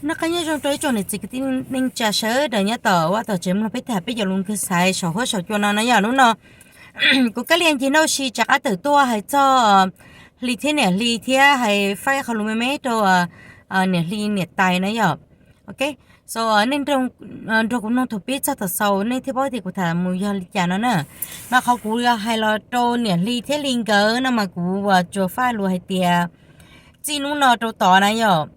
Noj qab nyob zoo rau ib tsoom niam txiv kwv tij neej tsa sawv daws nyob tom vaj tom tsev mloog peb tham peb cov lus nkag xaiv saum huab saum cua no na yom. Hnub no kuv Kab Lia Ncig Nauj Sis rov qab tawm tuaj hais txog Hli thiab niam Hli thiab hais faib qhov lus me me rau niam Hli niam tais na yom. Ok, so nej nrog kuv mloog thaum pib txog thaum xaus nej thiaj paub tias kuv tham mus yog li cas no na. Mas qhov kuv hais los rau niam Hli thiab Hli nkawd no mas kuv tsuas faj lus hais tias txij hnub no rau tod na yom,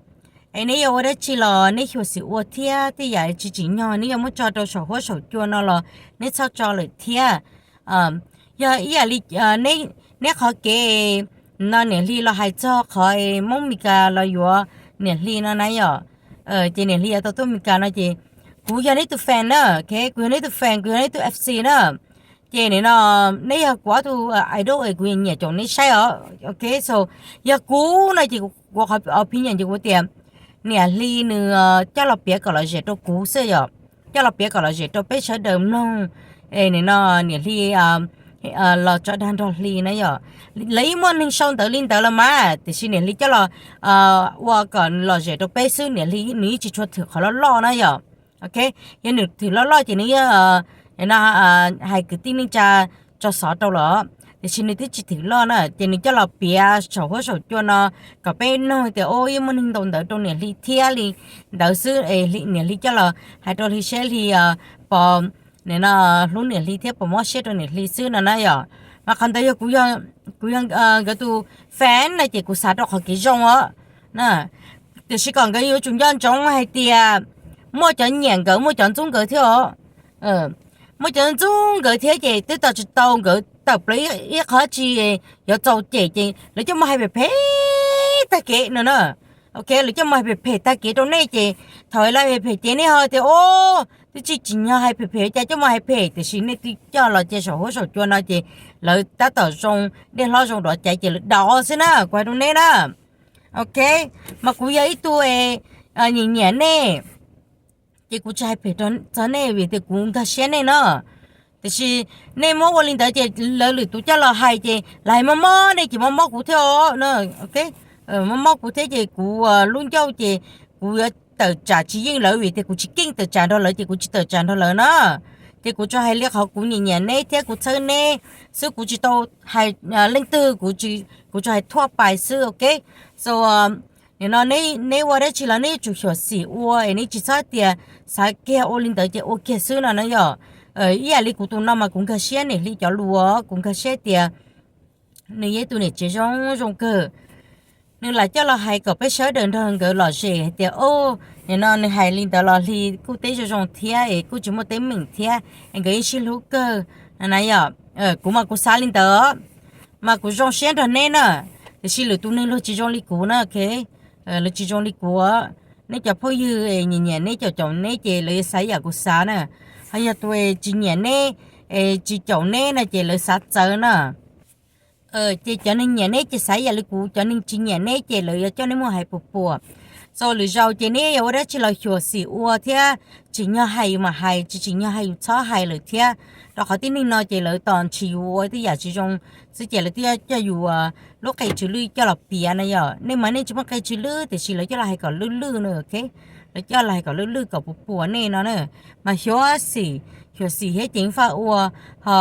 es neb yuav ua dab tsi los neb xyuam xim ua thiab tej yam tsis tsim nyog neb yuav muab tso rau saum huab saum cua no los neb txhob tso lawm thiab. Yog ib yam li neb qhov kev no niam Hli los hais txog qhov Hmoob Mes Kas los yuav niam Hli no na yom, ces niam Hli yuav tau tuaj Mes Kas no ces kuv yog neb tus fan na, kuv yog neb tus fan, kuv yog neb tus F C na. Ces nim no neb yog kuv ob tug idol es kuv nyiam caum neb saib os. Ok, so yog kuv no ces kuv qhov opinion ces kuv tias niam Hli nws coj los piav kom lom zem rau kuv xwb yom, coj los piav kom lom zem rau peb sawv daws mloog. Es nim no niam Hli los tso dag nrog Hli na yom, lawv yeej muaj neeg sau ntawv li ntawd los mas tiam sis niam Hli coj los ua kom lom zem rau peb xwb, niam Hli nws yeej tsis tshua thwm qhov loj loj na yom. Ok, yog nws thwm loj loj ces nws hais kwv tij neej tsa tso xov rau los, tiam sis nws twb tsis thwm loj na ces nws coj los piav saum huab saum cua no kom peb noog tias o yeej muaj neeg ntau ntawv rau niam Hli thiab li ntawd xwb, niam Hli coj los hais rau Hli seb Hli pom nim no hlub niam Hli thiab pom mob siab rau niam Hli xwb no na yom. Mas qhov ntawd yog kuv yog nkawd tus fan no ces kuv xav rau qhov kev zoo os. Tiam sis kom nkawd yuav tsum nco ntsoov hais tias muaj cov nyiam nkawd muaj cov ntxub nkawd thiab os. Muaj cov ntxub nkawd thiab ces twb tau tsis tau nkawd tawm plaws ib qho tsi yuav txaus cem ces lawv coj mus hais phem phem tag kev no na. Ok, lawv coj mus hais phem phem tag kev rau nej ces thaum lawv phem phem ces nej ho tias o twb tsis tsim nyog hais phem phem cas coj mus hais phem, tiam sis nej twb coj los cia saum huab saum cua no ces lawv tab tom zoo dej hlob zoo dov caiv ces lawv daus xwb na, kuv hais rau nej na. Ok, mas kuv yog ib tug nyiam nyiam nej ces kuv tsis hais phem txog nej vim tias kuv nkag siab nej no. Tiam sis nej muab ua li ntawd ces lawv lwm tus coj los hais ces lawv hais mob mob nej ces mob mob kuv thiab os. Mob mob kuv thiab ces kuv lub ncauj ces kuv yuav tawm tsam tsis yeej lawv vim tias kuv tsis keej tawm tsam nrog lawv ces kuv tsis tawm tsam nrog lawv na. Ces kuv tsuas hais li qhov kuv nyiam nyiam neb thiab kuv txhawb neb xwb, kuv tsis tau hais leej twg, kuv tsuas hais thuaj pais xwb. Ok, so nim no neb ua dab tsi los neb yuav tsum xyuam xim ua es neb tsis txhob tias xav kiag ua li ntawd ces ua kiag xwb no na yom. Ib yam li kuv tus no mas kuv nkag siab niam Hli cov lus, kuv nkag siab tias nws yog ib tug niam tsev zoo zoo kawg. Nws lam coj los hais kom peb sawv daws nrog nkawd lom zem hais tias o nim no nws hais li ntawd los Hli kuj teb zoo zoo thiab es kuj tsis muaj teeb meem thiab es nkawd yeej sib hlub kawg na yom. Kuv mas kuv xav li ntawd, mas kuv zoo siab nrog neb na. Tiam sis lwm tus neeg luag tsis zoo li kuv na, ok, luag tsis zoo li kuv. Neb cov phooj ywg nyiam nyiam neb caum caum neb ces lawv yuav xav yam kuv xav na. Ho yog tus tsis nyiam neb, tsis caum neb no ces lawv xav txawv na. Ces cov neeg nyiam neb ces xav yam li kuv, cov neeg tsis nyiam neb ces lawv yuav coj neb mus hais puas puas. So lwm zaus ces neb yuav ua dab tsi los xyuam xim ua thiab, tsim nyog hais yus mam hais, tsis tsim nyog hais yus txhob hais lawm thiab. Rau qhov tib neeg no ces lawv tos ntshis yus ua tej yam tsis zoo xwb ces lawv twb coj yus lub qe tsw lwj coj los piav na yom. Nej mas nej tsis muaj qe tsw lwj tiam sis lawv coj los hais kom lwj lwj na, ok, lawv coj los hais kom lwj lwj kom puas puas nej no na. Mas xyuam xim, xyuam xim thiab ceev faj ua. Ho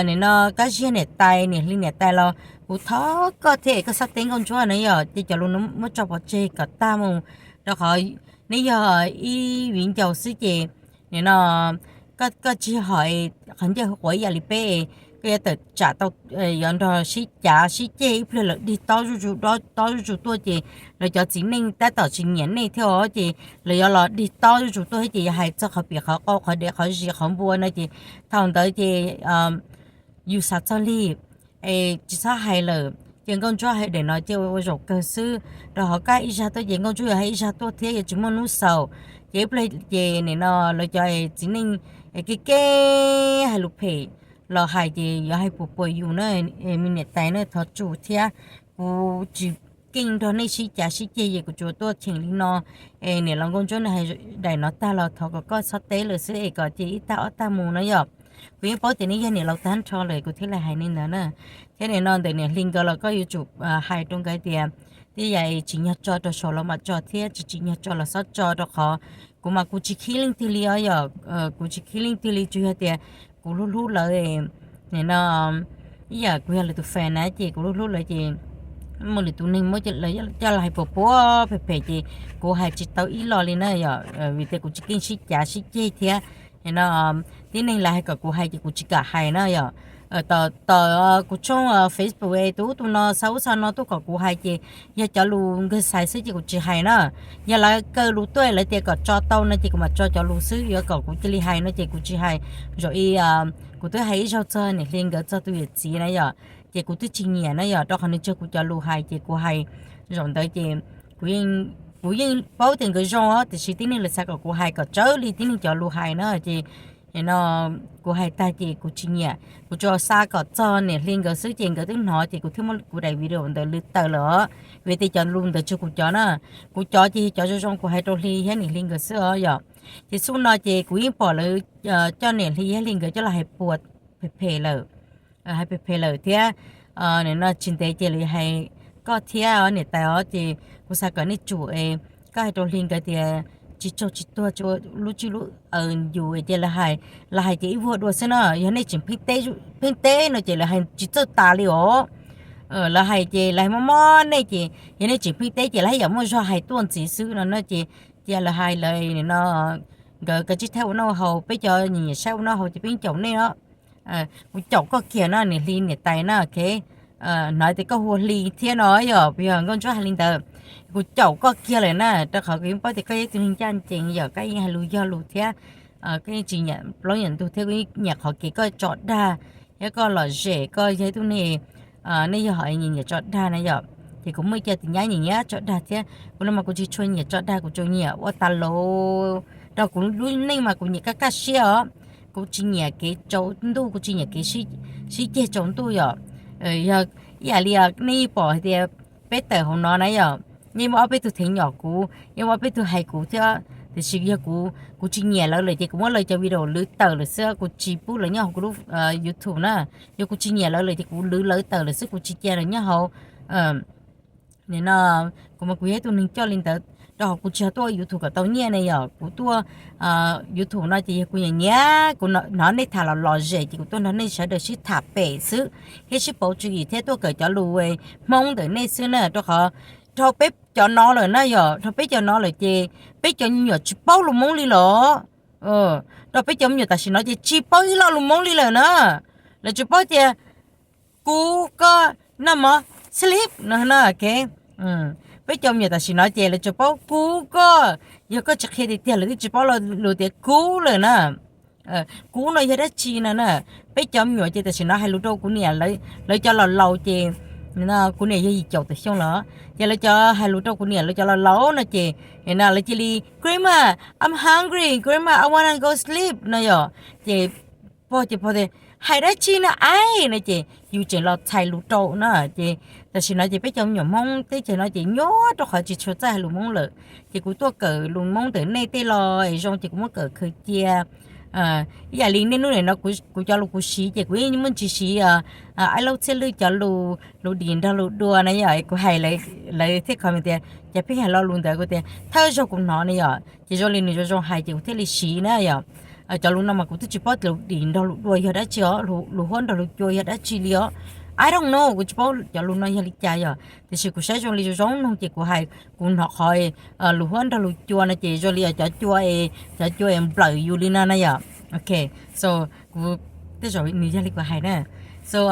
nim no Kab Ziag niam tais, niam Hli niam tais los kuv thov koj thiab es koj txhob teb Nkauj Ntsuab na yom, ces cov lus no muab tso pov tseg kom tag mus, rau qhov neb yog ib viv ncaus xwb ces nim no koj tsis hom qhov ncauj quav ib yam li peb, koj yuav tawm tsam tau, yuav nrog sib cav sib ceg ib pliag lawm dig tob zuj zus tob zuj zus tuaj ces lawv cov txiv neej tab tom tsis nyiam nej thiab os ces lawv yuav los dig tob zuj zus tuaj thiab ces yuav hais txog qhov pim qhov qau qhov dev qhov zis qhov npua no ces thaum ntawd ces yus xav txog li es tsis txhob hais lawm. Ces Nkauj Ntsuab hais daim no ces ua zaum kawg xwb, rau qhov koj ib zag tuaj ces Nkauj Ntsuab yuav hais ib zag tuaj thiab yuav tsis muaj hnub xaus. Ces ib pliag ces nim no lawv cov txiv neej kev kev hais lus phem los hais ces yuav hais puas puas yus na, me niam tais na, thov tsum thiab. Kuv tsis keej nrog nej sib cav sib ceg es kuv tsuas tuaj cheem li no. Es niam laus Nkauj Ntsuab nws hais daim no tag los thov kom koj txhob teb lawm xwb es kom cia ib tag ob tag mus no yom. Kuv yeej paub tias nej yog niam laus tag nrho lawm kuv thiaj li hais li ntawd na. Thiab nim no ntawm niam Hli nkawd los koj yuav tsum hais rau nkawd tias Tej yam tsim nyog tso rau saum los mam tso thiab, tsis tsim nyog tso los xob tso, rau qhov kuv mas kuv tsis khib leej twg li os yom. Kuv tsis khib leej twg li, tsuas yog tias kuv hlub hlub lawv, nim no ib yam kuv yog lawv tus fan na ces kuv hlub hlub lawv ces muaj lwm tus neeg muab lawv coj los hais puas puas phem phem ces kuv hais tsis tau ib los li na yom, vim tias kuv tsis keej sib cav sib ceg thiab. Nim no tib neeg lawv hais kom kuv hais ces kuv tsis kam hais na yom. Tom kuv tshooj Facebook es tus ub tus no xa ub xa no tuaj kom kuv hais ces yog cov lus nkawd xaiv xwb ces kuv tsis hais na. Yog lawv kaw lus tuaj lawv tias kom tso tau no ces kuv mam tso cov lus xwb, yuav kom kuv cia li hais no ces kuv tsis hais. Zaum i kuv twb hais ib zaug txog niam hli nkawd txog tus yawm txiv na yom, ces kuv twb tsis nyiam na yom, rau qhov nws tsuas kuv cov lus hais ces kuv hais zaum ntawd ces kuv yeej paub tias nkawd zoo os, tiam sis tib neeg lawv xav kom kuv hais kom tsawv li tib neeg cov lus hais na ces no kuv hais tag ces kuv tsis nyiam, kuv tsuas xa kom txog niam hli nkawd xwb ces nkawd twb hnov ces kuv thiaj muab kuv daim video ntawd lwv tawm lawm os. Vim tias cov lus ntawd tsuas kuv cov na, kuv cov ces yog cov zoo zoo kuv hais rau hli thiab niam hli nkawd xwb os yom. Ces xub no ces kuv yeej pom lawv coj niam hli thiab hli nkawd coj los hais puas phem phem lawm, hais phem phem lawm thiab. Nim no tsis ntev ces lawv hais koj thiab niam tais os, ces kuv xav kom nej tsum es koj hais rau hli nkawd tias tsis tsaug tsis tuag tsis ua lub tswj lub aws yus ces lawv hais, lawv hais ces ib vuag dua xwb no, yog nej tseem pheej teb no ces lawv hais tsis txawj tas li os. Lawv hais ces lawv hais mob mob nej ces yog nej tseem pheej teb ces lawv haj yam muaj zog hais tuaj ntxiv xwb no na ces cia lawv hais lawv no, nkawd kav tsij thaij ua noj ua haus, peb cov nyiam nyiam saib ua noj haus ces peb caum nej os. Kuv caum koj kiag no niam hli niam tais na, ok. Hnov tias koj hu ua hli thiab no yom, yog nkauj ntsuab hais li ntawd, kuv caum koj kiag lawm na, rau qhov kuv yeej paub tias koj yog ib tug neeg ncaj ncees yom, koj yeej hais lus yog lus thiab. Koj yeej tsis nyiam plaub nyiam ntug thiab, kuv yeej nyiam qhov kev koj tso dag thiab koj lom zem, koj yog ib tug neeg, nej yog hom nyiam nyiam tso dag na yom. Ces kuv muaj ib co tus nyab nyiam nyiam tso dag thiab, kuv no mas kuv tsis tshua nyiam tso dag, kuv tsuas nyiam ua tas los rau kuv lub neej mas kuv nyiam kaj kaj siab os. Kuv tsis nyiam kev tsaus ntuj, kuv tsis nyiam kev sib ceg tsaus ntuj yom. Yog ib yam li nej pom hais tias peb tawm hauv no na yom, yeej muaj ob peb tug thev nyom kuv, yeej muaj ob peb tug hais kuv thiab, tiam sis yog kuv, kuv tsis nyiam lawv lawm ces kuv muab lawv cov video lwv tawm lawm xwb, kuv tsis pub lawv nyob hauv kuv lub YouTube na. Yog kuv tsis nyiam lawv lawm ces kuv lwv lawv tawm lawm xwb, kuv tsis cia lawv nyob hauv. Nim no kuv mas kuv yog ib tug neeg coj li ntawd, rau qhov kuv tsis yog tuaj YouTube kom tau nyiaj ne yom, kuv tuaj YouTube no ces yog kuv nyiam nyiam, kuv hnov nej tham los lom zem ces kuv tuaj nrog nej sawv daws sib tham pem xwb thiab sib pauv tswv yim thiab tuaj kawm cov lus Hmoob ntawm nej xwb na, rau qhov dhau peb cov no lawm na yom, dhau peb cov no lawm ces peb cov me nyuam tsis paub lus Hmoob li los. Rau peb cov me nyuam tam sim no ces tsis paub ib lo lus Hmoob li lawm na. Lawv tsis paub tias kuv koj noj mov sleep no na, ok. Peb cov me nyuam tam sim no ces lawv tsis paub kuv koj, yog koj tsis qhia tiag tiag lawv twb tsis paub lo lus tias kuv lawm na. Kuv no yog dab tsi no na. Peb cov me nyuam ces tam sim no hais lus rau kuv niam, lawv cov laus laus ces, kuv niam yog yim caum tawm xyoo los, ces lawv cov hais lus rau kuv niam lawv cov laus laus no ces, no lawv cia li, Grandma, I'm hungry, Grandma, I wanna go sleep no yom. Ces pog ces pog tias, hais dab tsi no ai no ces yus tseem los txhais lus rau na. Ces tam sim no ces peb cov me nyuam Hmoob teb chaws no ces nyuaj rau qhov tsis tshua txawj hais lus Hmoob lawm. Ces kuv tuaj kawm lus Hmoob ntawm nej tej los es zoo ces kuv muab kawm khaws cia. Ib yam li niaj hnub nim no kuv cov lus kuv siv ces kuv yeej muaj ntsis siv Aib Laub Txhiaj Lwj cov lus, lus dim nrog lus dua na yom, kuv hais lawv thiaj comment tias, cas pheej hais lo lus ntawd, kuv tias thawj zaug kuv hnov ne yom, ces zoo li nws zoo zoo hais ces kuv thiaj li siv na yom. Cov lus no mas kuv twb tsis paub tias lus dim nrog lus dua yog dab tsi os, lus huab nrog lus cua yog dab tsi li os. I don't know, kuv tsis paub cov lus no yog li cas yom, tiam sis kuv saib zoo li zoo zoo noog ces kuv hais, kuv hnov qhov lus huab nrog lus cua no ces zoo li cov cua, cov cua es nplawm yus li no na yom. Ok, so kuv, tej zaum nws yog li kuv hais na. So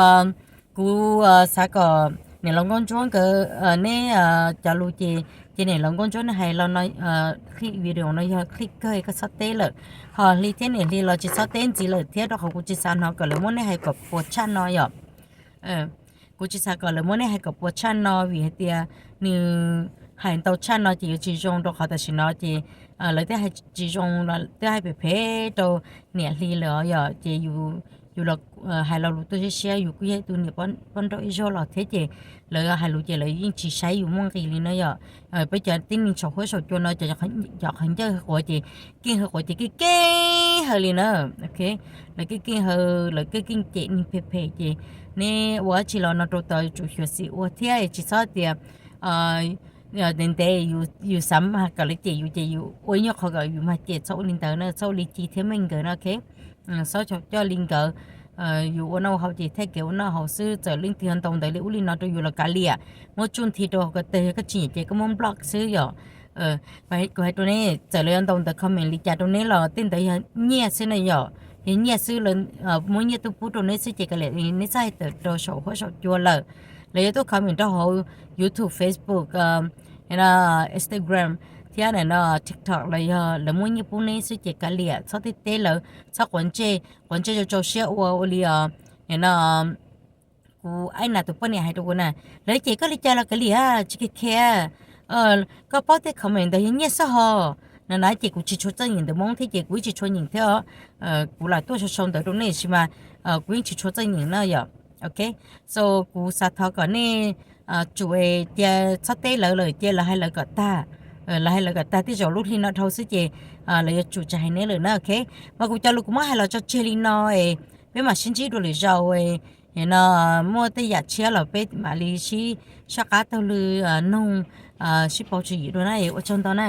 kuv xav kom niam laus Nkauj Ntsuab nkawd, neb cov lus ces, ces niam laus Nkauj Ntsuab neb hais los no, clip video no yog clip kawg koj txhob teb lawm. Ho Hli thiab niam Hli los tsis txhob teb ntxiv lawm thiab, rau qhov kuv tsis xav hnov kom lawv muab neb hais kom puas tshaj no yom. Kuv tsis xav kom lawv muab neb hais kom puas tshaj no vim hais tias nws hais ntau tshaj no ces yuav tsis zoo, rau qhov tam sim no ces lawv twb hais tsis zoo, twb hais phem phem rau niam Hli lawm yom, ces yus los hais lo lus tuaj siab siab, yus kuj yog tus niam poj nrauj ib zaug los thiab ces lawv hais lus ces lawv yeej tsis saib yus muaj nqis li no yom. Peb cov tib neeg saum huab saum cua no cov qhov ncauj hawv quav ces keej hawv quav ces keej keej hawv li na. Ok, lawv keej keej hawv, lawv keej keej cem neeg phem phem ces neb ua dab tsi los no rau tod tsum xyuam xim ua thiab, tsis txhob tias ntev ntev yus xav mag kom lawv cem yus ces yus ua ib nyuag qhov kom yus mag cem, txhob ua li ntawd na, txhob ua li Ci thiab Meej nkawd no, ok. Txhob coj li nkawd, yus ua noj ua haus ces thiaj kev ua noj haus xwb, txawm leej twg yuav ntaus ntawv li ub li no rau yus los kav liam, muab tsuj nthi rau hauv ko taw, yog koj tsis nyiam ces koj muab block xwb yom. Kuv hais rau nej, txawm lawv yuav ntaus ntawv comment li cas rau neb los tej ntawd yog nyiaj xwb na yom, yog nyiaj xwb, muab nyiaj tuaj pub rau neb xwb ces kav liam, neb txhob hais tawm rau saum huab saum cua lawm. Lawv yuav tuaj comment rau hauv YouTube, Facebook, Instagram thiab TikTok los yog lawv muab nyiaj pub neb xwb ces kav liam, txhob teb teb lawv, txhob quav ntsej, quav ntsej rau rau siab ua ua li os. No kuv aib nas tus poj niam hais rau kuv na, lawv cem koj li cas los kav liam, tsis khev khev, koj paub tej comment ntawd yog nyiaj xwb hos. No na ces kuv tsis tshua txawj nyeem ntawv Hmoob thiab ces kuv yeej tsis tshua nyeem thiab os. Kuv lam tuaj sau sau ntawv rau nej tab sis mas kuv yeej tsis tshua txawj nyeem na yom. Ok, so kuv xav thov kom nej tsum cia, txhob teb lawv lawm, cia lawv hais lawv kom tag. Lawv hais lawv kom tag, tej zaum lub hli no dhau xwb ces lawv yuav tsum tsis hais neb lawm na, ok. Mas kuv cov lus kuv muab hais los tso tseg li no, peb mam sib ntsib dua lwm zaus. No muaj tej yam tshiab los peb mam li sib soj qab taug lw noog, sib pauv tswv yim dua na, ua tsaug ntau na.